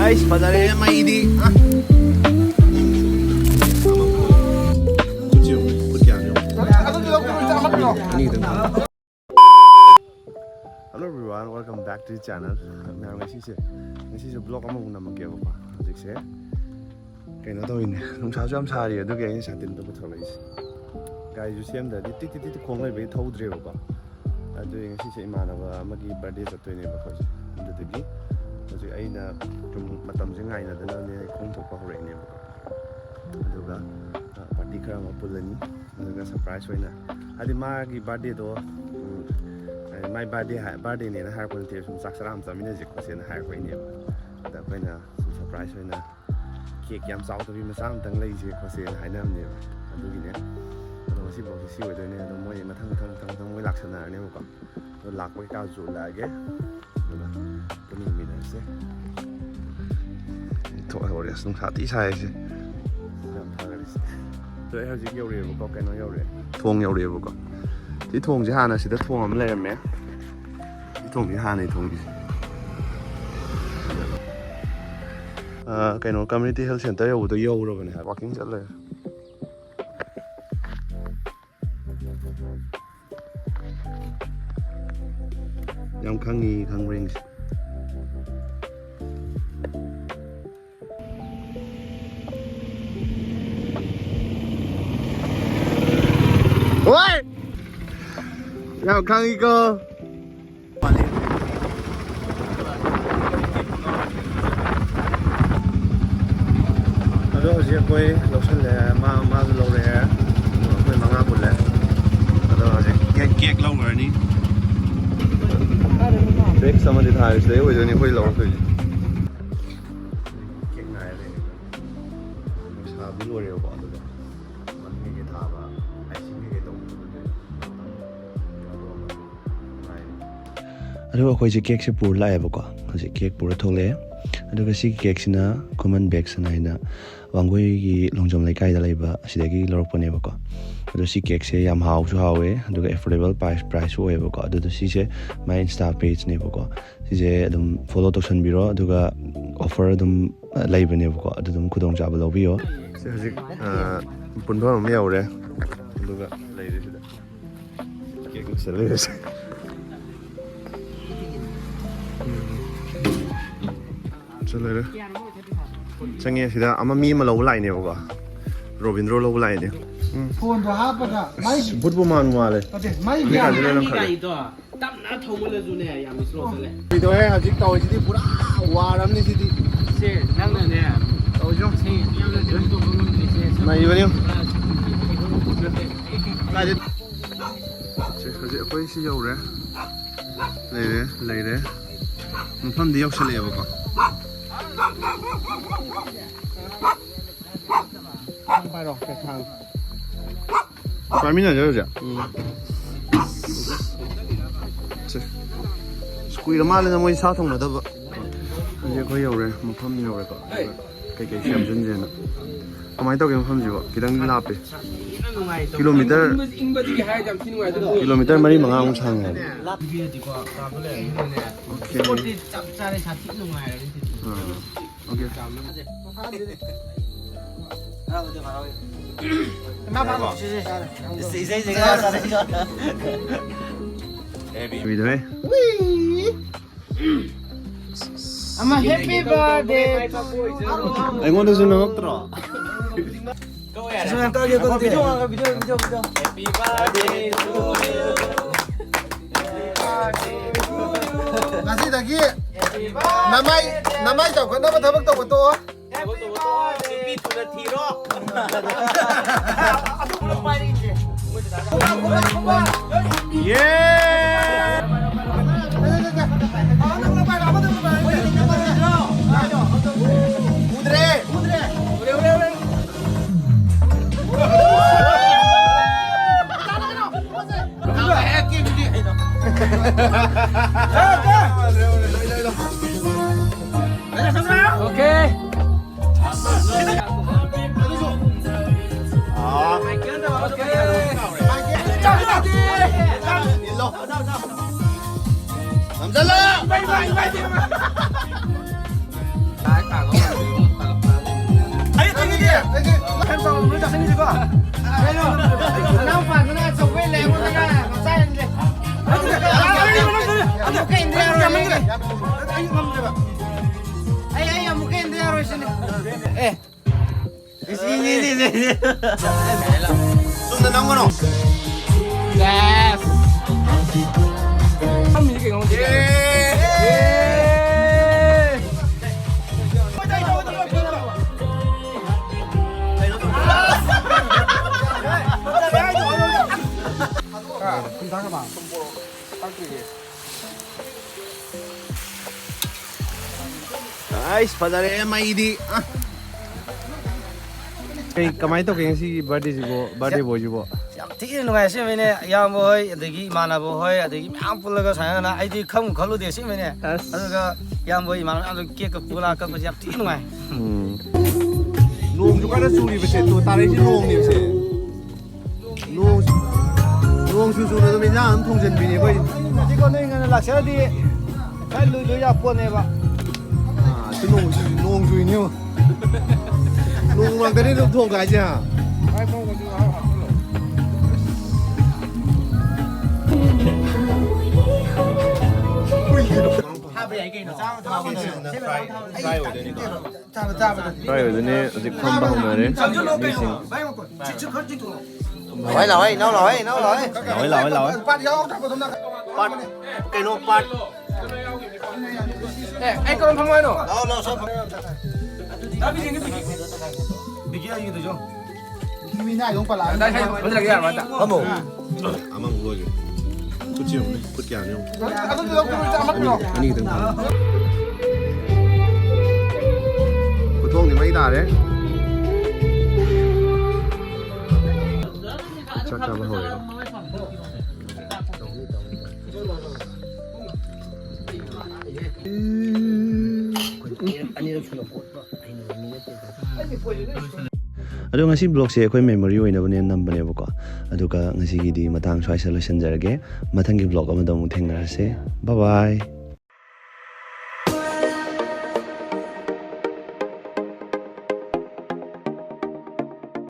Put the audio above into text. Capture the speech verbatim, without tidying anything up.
ꯑꯩꯁ, ꯐꯖꯔꯦ ꯃꯩꯗꯤ꯫ ꯑ꯫ ꯈꯨꯠꯁꯤ ꯌꯦꯡꯉꯨ, ꯈꯨꯠ ꯀꯌꯥꯅꯣ ꯌꯦꯡꯉꯨ꯫ ꯑꯅꯤ ꯈꯛꯇꯪ꯫ Hello everyone, welcome back to the channel. ꯃꯌꯥꯝ, ꯉꯁꯤꯁꯦ, ꯉꯁꯤꯁꯦ vlog ꯑꯃꯃꯨꯛ ꯅꯝꯃꯛꯀꯦꯕꯀꯣ꯫ ꯍꯧꯖꯤꯛꯁꯦ ꯀꯩꯅꯣ ꯇꯧꯔꯤꯅꯦ, ꯅꯨꯡꯁꯥꯁꯨ ꯌꯥꯝ ꯁꯥꯔꯤ, ꯑꯗꯨꯒꯤ ꯑꯩꯅ ꯁꯥꯇꯤꯟꯗꯣ ꯄꯨꯊꯣꯔꯛꯏꯁꯦ꯫ ꯒꯥꯔꯤꯁꯨ ꯁꯦꯝꯗ꯭ꯔꯗꯤ ꯇꯤꯠ ꯇꯤꯠ ꯇꯤꯠ ꯈꯣꯡ ꯂꯩꯕꯒꯤ ꯊꯧꯗ꯭ꯔꯦꯕꯀꯣ꯫ ꯑꯗꯨꯒꯤ ꯉꯁꯤꯁꯦ ꯏꯃꯥꯟꯅꯕ ꯑꯃꯒꯤ birthday ꯆꯠꯇꯣꯏꯅꯦꯕ ꯑꯩꯈꯣꯏꯁꯦ꯫ ꯑꯗꯨꯗꯨꯒꯤ ꯍꯧꯖꯤꯛ ꯑꯩꯅ ꯁꯨꯝ ꯃꯇꯝꯁꯦ ꯉꯥꯏꯅꯗꯅꯅꯦ ꯈꯣꯡ ꯊꯣꯛꯄ ꯍꯧꯔꯛꯏꯅꯦꯕꯀꯣ꯫ ꯑꯗꯨꯒ, ꯑ, party ꯈꯔ ꯑꯃ ꯄꯨꯜꯂꯅꯤ꯫ ꯑꯗꯨꯒ surprise ꯑꯣꯏꯅ, ꯍꯥꯏꯗꯤ ꯃꯥꯒꯤ birthdayꯗꯣ, ꯎꯝ, ꯍꯥꯏꯗꯤ my birthday ꯍꯥꯏ, birthdayꯅꯦꯅ ꯍꯥꯏꯔꯛꯄ ꯅꯠꯇꯦ, ꯁꯨꯝ ꯆꯥꯛ ꯆꯔꯥ ꯑꯃ ꯆꯥꯃꯤꯟꯅꯁꯦ ꯈꯣꯠꯁꯦꯅ ꯍꯥꯏꯔꯛꯄꯩꯅꯦꯕ꯫ ꯑꯗ ꯑꯩꯈꯣꯏꯅ ꯁꯨꯝ surprise ꯑꯣꯏꯅ cake ꯌꯥꯝ ꯆꯥꯎꯗꯕꯤ ꯃꯆꯥ ꯑꯃꯇꯪ ꯂꯩꯁꯦ ꯈꯣꯠꯁꯦꯅ ꯍꯥꯏꯅꯕꯅꯦꯕ꯫ ꯑꯗꯨꯒꯤꯅꯦ꯫ ꯑꯗꯣ ꯉꯁꯤ vlogꯁꯦ ꯁꯤ ꯑꯣꯏꯗꯣꯏꯅꯦ꯫ ꯑꯗꯣ ꯃꯣꯏ ꯃꯊꯪ ꯃꯊꯪ ꯃꯊꯪ ꯃꯊꯪ ꯃꯣꯏ ꯂꯥꯛꯁꯟꯅꯔꯅꯦꯕꯀꯣ꯫ ꯑꯗꯣ ꯂꯥꯛꯄ ꯀꯩꯀꯥꯁꯨ ꯎꯠꯂꯛꯑꯒꯦ꯫ ꯑꯗꯨꯒ ꯄꯨꯟꯅ ꯌꯦꯡꯃꯤꯟꯅꯔꯁꯦ꯫ ꯊꯣꯛꯍꯧꯔꯦ꯫ ꯑꯁ, ꯅꯨꯡꯁꯥ ꯊꯤ ꯁꯥꯏꯁꯦ꯫ ꯌꯥꯝ ꯐꯈꯔꯦ ꯁꯦ꯫ ꯑꯗꯣ ꯑꯩ ꯍꯧꯖꯤꯛ ꯌꯧꯔꯛꯑꯦꯕꯀꯣ, ꯀꯩꯅꯣ ꯌꯧꯔꯛꯑꯦ꯫ ꯊꯣꯡ ꯌꯧꯔꯛꯑꯦꯕꯀꯣ꯫ ꯁꯤ ꯊꯣꯡꯁꯦ ꯍꯥꯟꯅ ꯁꯤꯗ ꯊꯣꯡ ꯑꯃ ꯂꯩꯔꯝꯃꯦ꯫ ꯁꯤ ꯊꯣꯡꯁꯦ ꯍꯥꯟꯅꯩ ꯊꯣꯡꯁꯦ꯫ ꯑ, ꯀꯩꯅꯣ, community health center ꯌꯧꯕꯗꯣ ꯌꯧꯔꯕꯅꯦ ꯍꯥꯏꯕ꯫ Walking ꯆꯠ ꯂꯩꯔꯦ꯫ ꯌꯥꯝ ꯈꯪꯉꯤ, ꯈꯪꯕ꯭ꯔꯥ ꯌꯦꯡꯁꯤ꯫ ꯍꯣꯏ! ꯌꯥꯝ ꯈꯪꯉꯤꯀꯣ꯫ ꯑꯗꯣ ꯍꯧꯖꯤꯛ ꯑꯩꯈꯣꯏ ꯂꯧꯁꯜꯂꯦ, ꯃꯥ, ꯃꯥꯁꯨ ꯂꯧꯔꯛꯑꯦ, ꯑꯗꯣ ꯑꯩꯈꯣꯏ ꯃꯉꯥ ꯄꯨꯜꯂꯦ꯫ ꯑꯗꯣ ꯍꯧꯖꯤꯛ cake, cake ꯂꯧꯈ꯭ꯔꯅꯤ꯫ Flex ꯑꯃꯗꯤ ꯊꯥꯔꯦ, ꯁꯤꯗꯩ ꯑꯣꯏꯗꯣꯏꯅꯤ ꯑꯩꯈꯣꯏ ꯂꯧꯔꯛꯇꯣꯏꯁꯦ꯫ Cake ꯉꯥꯏꯔ ꯂꯩꯔꯦ꯫ ꯁꯥꯕꯗꯤ ꯂꯣꯏꯔꯦꯕꯀꯣ, ꯑꯗꯨꯒ ꯃꯅꯨꯡ ꯀꯩꯀꯩ ꯊꯥꯕ, icing ꯀꯩꯀꯩ ꯇꯧꯕꯗꯣ ꯑꯗꯨꯗꯤ ꯉꯥꯏꯔꯤ꯫ ꯑꯗꯨꯒ ꯑꯩꯈꯣꯏꯁꯦ cakeꯁꯦ ꯄꯨꯔ ꯂꯥꯛꯑꯦꯕꯀꯣ꯫ ꯍꯧꯖꯤꯛ cake ꯄꯨꯔ ꯊꯣꯛꯂꯛꯑꯦ꯫ ꯑꯗꯨꯒ ꯁꯤꯒꯤ ꯀꯦꯛꯁꯤꯅ ꯈꯨꯃꯟ ꯕꯦꯛꯁ ꯑꯅ ꯍꯥꯏꯅ ꯋꯥꯡꯒꯣꯏꯒꯤ ꯂꯣꯡꯖꯝ ꯂꯩꯀꯥꯏꯗ ꯂꯩꯕ ꯑꯁꯤꯗꯒꯤ ꯂꯧꯔꯛꯄꯅꯦꯕꯀꯣ꯫ ꯑꯗꯣ ꯁꯤ ꯀꯦꯛꯁꯦ ꯌꯥꯝ ꯍꯥꯎꯁꯨ ꯍꯥꯎꯋꯦ, ꯑꯗꯨꯒ affordable price priceꯁꯨ ꯑꯣꯏꯌꯦꯕꯀꯣ꯫ ꯑꯗꯨꯗꯣ ꯁꯤꯁꯦ ꯃꯥꯏ Insta pageꯅꯦꯕꯀꯣ꯫ ꯁꯤꯁꯦ ꯑꯗꯨꯝ follow ꯇꯧꯁꯟꯕꯤꯔꯣ, ꯑꯗꯨꯒ offer ꯑꯗꯨꯝ ꯂꯩꯕꯅꯦꯕꯀꯣ꯫ ꯑꯗꯨ ꯑꯗꯨꯝ ꯈꯨꯗꯣꯡꯆꯥꯕ ꯂꯧꯕꯤꯌꯣ꯫ ꯁꯤ ꯍꯧꯖꯤꯛ ꯄꯨꯟꯐꯝ ꯑꯃ ꯌꯧꯔꯦ, ꯑꯗꯨꯒ ꯂꯩꯔꯦ ꯁꯤꯗ꯫ ꯀꯦꯛ ꯃꯁꯦ ꯂꯩꯔꯁꯦ꯫ ꯆꯠꯂꯔꯦ꯫ ꯆꯪꯉꯦ꯫ ꯁꯤꯗ ꯑꯃ ꯃꯤ ꯑꯃ ꯂꯧꯕ ꯂꯥꯛꯏꯅꯦꯕꯀꯣ, ꯔꯣꯕꯤꯟꯗ꯭ꯔꯣ ꯂꯧꯕ ꯂꯥꯛꯏꯅꯦ꯫ ꯎꯝ꯫ ꯐꯣꯟꯗꯣ ꯍꯥꯞꯄꯒ ꯃꯥꯏ ꯕꯨꯠꯄꯨ ꯃꯥꯟꯕ ꯃꯥꯜꯂꯦ꯫ ꯅꯠꯇꯦ, ꯃꯥꯏ ꯀꯩꯀꯥꯁꯦ ꯂꯣꯏ ꯂꯪꯈꯠꯂꯦ꯫ ꯒꯥꯔꯤꯗꯣ ꯇꯞꯅ ꯊꯧꯃꯜꯂꯁꯨꯅꯦ ꯌꯥꯝ slow ꯆꯠꯂꯦ꯫ ꯀꯩꯗꯧꯋꯦ ꯍꯧꯖꯤꯛ ꯇꯧꯔꯤꯁꯤꯗꯤ ꯄꯨꯔꯥ ꯋꯥꯔ ꯑꯃꯅꯤ ꯁꯤꯗꯤ꯫ ꯁꯦ ꯅꯪꯅꯅꯦ꯫ ꯇꯧꯔꯤꯁꯤ ꯌꯦꯡꯉꯨ꯫ ꯁꯦ ꯌꯥꯝꯅ ꯀꯩꯅꯣ ꯇꯧꯕ ꯉꯝꯗ꯭ꯔꯤꯁꯦ꯫ ꯅꯩꯕꯅꯤ꯫ ꯀꯥꯏꯗꯩ? ꯁꯦ, ꯍꯧꯖꯤꯛ ꯑꯩꯈꯣꯏ ꯁꯤ ꯌꯧꯔꯦ꯫ ꯂꯩꯔꯦ, ꯂꯩꯔꯦ꯫ ꯃꯐꯝꯗꯤ ꯌꯧꯁꯜꯂꯛꯑꯦꯕꯀꯣ꯫ ꯊꯥꯡ ꯄꯥꯏꯔꯣ, ꯁꯦ, ꯊꯥꯡ꯫ ꯄꯥꯏꯃꯤꯟꯅꯁꯦ ꯍꯧꯖꯤꯛ꯫ ꯎꯝ꯫ ꯁꯦ꯫ ꯑꯁ, ꯀꯨꯏꯔ ꯃꯥꯜꯂꯦꯗ ꯃꯣꯏ ꯁꯥ ꯊꯣꯡꯅꯗꯕ꯫ ꯍꯧꯖꯤꯛ ꯑꯩꯈꯣꯏ ꯌꯧꯔꯦ, ꯃꯐꯝ ꯌꯧꯔꯦꯀꯣ꯫ ꯀꯩꯀꯩ ꯁꯦꯝꯖꯤꯟꯁꯦꯅ꯫ ꯀꯃꯥꯏꯅ ꯇꯧꯒꯦ ꯃꯐꯝꯁꯤꯕꯣ? ꯈꯤꯇꯪ ꯂꯥꯞꯄꯦ꯫ ꯀꯤꯂꯣꯃꯤꯇꯔ, ꯏꯪꯕꯗꯤ, ꯏꯪꯕꯗꯤ ꯍꯥꯏꯔꯗꯤ ꯌꯥꯝ ꯊꯤ ꯅꯨꯡꯉꯥꯏꯗꯧꯕ꯫ ꯀꯤꯂꯣꯃꯤꯇꯔ ꯃꯔꯤ ꯃꯉꯥꯃꯨꯛ ꯁꯥꯡꯉꯦ ꯍꯥꯏꯕ꯫ ꯂꯥꯞꯄꯤꯗꯤꯀꯣ, ꯀꯥꯕ ꯂꯩꯔꯅꯤꯅꯅꯦ꯫ ꯑꯣꯀꯦ꯫ Spotꯇꯤ ꯆꯞ ꯆꯥꯔꯦ, ꯁꯥꯊꯤ ꯅꯨꯡꯉꯥꯏꯔꯅꯤ ꯁꯤꯗꯤ꯫ ꯑꯥ, ꯑꯣꯀꯦ꯫ ꯏꯃꯥ ꯐꯥꯔꯣ, ꯁꯤ, ꯁꯤ, ꯁꯤ꯫ ꯏꯁꯩꯁꯦ ꯀꯅꯥ ꯁꯥꯔꯛꯏꯅꯣ? ꯀꯨꯏꯗ꯭ꯔꯦ꯫ ꯑꯃ happy birthday to you. ꯑꯩꯉꯣꯟꯗꯁꯨ ꯅꯉꯛꯇ꯭ꯔꯣ? ꯉꯁꯤꯗꯒꯤ ꯅꯃꯥꯏ, ꯅꯃꯥꯏ ꯆꯥꯎꯈꯠꯅꯕ ꯊꯕꯛ ꯇꯧꯕ ꯇꯣꯛꯑꯣ꯫ ꯅꯨꯄꯤ ꯊꯨꯅ ꯊꯤꯔꯣ꯫ ꯎꯗ꯭ꯔꯦ꯫ ꯑꯩ ꯆꯪꯉꯒꯦ꯫ ꯀꯩꯅꯣ? ꯅꯅꯥꯎꯄꯥꯗꯨꯅ ꯑꯆꯧꯕ ꯏꯜꯂꯦ, ꯑꯩꯉꯣꯟꯗꯅ ꯃꯆꯥ ꯏꯟꯗꯦ꯫ ꯑꯃꯨꯛꯀ ꯏꯟꯗ ꯌꯥꯔꯣꯏ꯫ ꯑꯩ ꯉꯝꯗ꯭ꯔꯦꯕ꯫ ꯑꯩ, ꯑꯩ ꯑꯃꯨꯛꯀ ꯏꯟꯗ ꯌꯥꯔꯣꯏ ꯁꯤꯅꯤ꯫ ꯑꯦ꯫ ꯆꯨꯝꯅ ꯅꯝꯒꯅꯣ꯫ ꯌꯦꯁ꯫ ꯐꯝꯃꯤꯁꯤ ꯀꯩꯅꯣ? ꯑꯥꯏꯁ, ꯐꯖꯔꯦ ꯃꯩꯗꯤ꯫ ꯑ꯫ ꯀꯩ, ꯀꯃꯥꯏꯅ ꯇꯧꯒꯦ ꯉꯁꯤꯒꯤ ꯕꯥꯔꯗꯦꯁꯤꯕꯣ, ꯕꯥꯔꯗꯦ ꯕꯣꯏꯁꯤꯕꯣ? ꯌꯥꯝ ꯊꯤꯅ ꯅꯨꯡꯉꯥꯏ꯫ ꯑꯁꯦꯡꯕꯩꯅꯦ, ꯏꯌꯥꯝꯕ ꯍꯣꯏ, ꯑꯗꯒꯤ ꯏꯃꯥꯟꯅꯕ ꯍꯣꯏ, ꯑꯗꯒꯤ ꯃꯌꯥꯝ ꯄꯨꯜꯂꯒ ꯁꯨꯃꯥꯏꯅ, ꯑꯩꯗꯤ ꯈꯪꯕꯨ ꯈꯜꯂꯨꯗꯦ꯫ ꯑꯁꯦꯡꯕꯩꯅꯦ꯫ ꯑꯁ꯫ ꯑꯗꯨꯒ ꯏꯌꯥꯝꯕ ꯍꯣꯏ, ꯏꯃꯥꯟꯅꯕ ꯃꯌꯥꯝꯗꯣ ꯀꯦꯛꯀ ꯄꯨꯔ ꯀꯛꯄꯁꯦ ꯌꯥꯝ ꯊꯤꯅ ꯅꯨꯡꯉꯥꯏ꯫ ꯎꯝ꯫ ꯅꯣꯡꯁꯨ ꯀꯟꯅ ꯆꯨꯔꯤꯕꯁꯦ, ꯇꯨ ꯇꯥꯔꯛꯏꯁꯦ ꯅꯣꯡꯅꯦꯕꯁꯦ꯫ ꯅꯣꯡ, ꯅꯣꯡꯁꯨ ꯆꯨꯅ ꯑꯗꯨꯝ ꯏꯟꯖꯥꯡ ꯑꯗꯨꯝ ꯊꯣꯡꯖꯤꯟꯕꯤꯅꯦ ꯑꯩꯈꯣꯏ꯫ ꯍꯧꯖꯤꯛꯀꯣ ꯅꯣꯏ ꯉꯟꯅ ꯂꯥꯛꯆꯔꯗꯤ ꯈꯔ ꯂꯨ-, ꯂꯨ ꯌꯥꯄꯣꯠꯅꯦꯕ꯫ ꯑꯥ, ꯁꯤ ꯅꯣꯡ ꯆꯨ-, ꯅꯣꯡ ꯆꯨꯏꯅꯦ꯫ ꯅꯣꯡ ꯃꯔꯛꯇꯅꯤ ꯑꯗꯨꯝ ꯊꯣꯡꯒꯥꯏꯁꯦ, ꯍꯥ? ꯍꯥꯞꯄ ꯌꯥꯏ ꯀꯩꯅꯣ꯫ ꯐ꯭ꯔꯥꯏ ꯑꯣꯏꯗꯣꯏꯅꯦ꯫ ꯐ꯭ꯔꯥꯏ ꯑꯣꯏꯗꯣꯏꯅꯦ꯫ ꯍꯧꯖꯤꯛ ꯐꯝꯕ ꯍꯧꯅꯔꯦ ꯃꯤꯁꯤꯡ꯫ ꯂꯥꯛꯑꯣꯍꯦ, ꯂꯥꯛꯑꯣꯍꯦ, ꯏꯅꯥꯎ ꯂꯥꯛꯑꯣꯍꯦ, ꯏꯅꯥꯎ ꯂꯥꯛꯑꯣꯍꯦ꯫ ꯂꯥꯛꯑꯣꯍꯦ, ꯂꯥꯛꯑꯣꯍꯦ, ꯂꯥꯛꯑꯣꯍꯦ꯫ ꯄꯥꯔꯠ, ꯀꯩꯅꯣ ꯄꯥꯔꯠ꯫ ꯑꯦ, ꯑꯩ ꯀꯔꯝ ꯐꯝꯃꯣ ꯍꯥꯏꯅꯣ? ꯂꯥꯛꯑꯣ, ꯂꯥꯛꯑꯣ, ꯁ꯭ꯋꯥꯏ ꯐꯝꯃꯣ꯫ ꯕꯤꯀꯤ ꯑꯩꯒꯤꯗꯨꯁꯨ꯫ ꯃꯤ ꯅꯥꯏꯗꯧ ꯄꯜꯂꯛꯑꯅꯤ꯫ ꯐꯝꯃꯣ꯫ ꯑꯃꯃꯨꯛ ꯂꯣꯏꯒꯦ꯫ ꯈꯨꯠꯁꯦ ꯌꯦꯡꯉꯨꯅꯦ꯫ ꯈꯨꯠ ꯀꯌꯥꯅꯣ ꯌꯦꯡꯉꯨ꯫ ꯑꯗꯨꯝ ꯂꯧꯊꯣꯛꯑꯣ, ꯑꯃ ꯄꯤꯔꯣ꯫ ꯑꯅꯤ ꯈꯛꯇꯪ ꯊꯝꯃꯣ꯫ ꯈꯨꯊꯣꯡꯗꯤ ꯃꯩ ꯇꯥꯔꯦ꯫ ꯆꯥꯛ ꯆꯥꯕ ꯍꯧꯔꯦ꯫ ꯑꯗꯣ ꯉꯁꯤ ꯕ꯭ꯂꯣꯒꯁꯦ ꯑꯩꯈꯣꯏ ꯃꯦꯃꯣꯔꯤ ꯑꯣꯏꯅꯕꯅꯦꯅ ꯅꯝꯕꯅꯦꯕꯀꯣ꯫ ꯑꯗꯨꯒ ꯉꯁꯤꯒꯤꯗꯤ ꯃꯇꯥꯡ ꯁ꯭ꯋꯥꯏꯁꯤꯗ ꯂꯣꯏꯁꯤꯟꯖꯔꯒꯦ꯫ ꯃꯊꯪꯒꯤ ꯕ꯭ꯂꯣꯒ ꯑꯃꯗ ꯑꯃꯨꯛ ꯊꯦꯡꯅꯔꯁꯦ꯫ ꯕꯥꯏ ꯕꯥꯏ꯫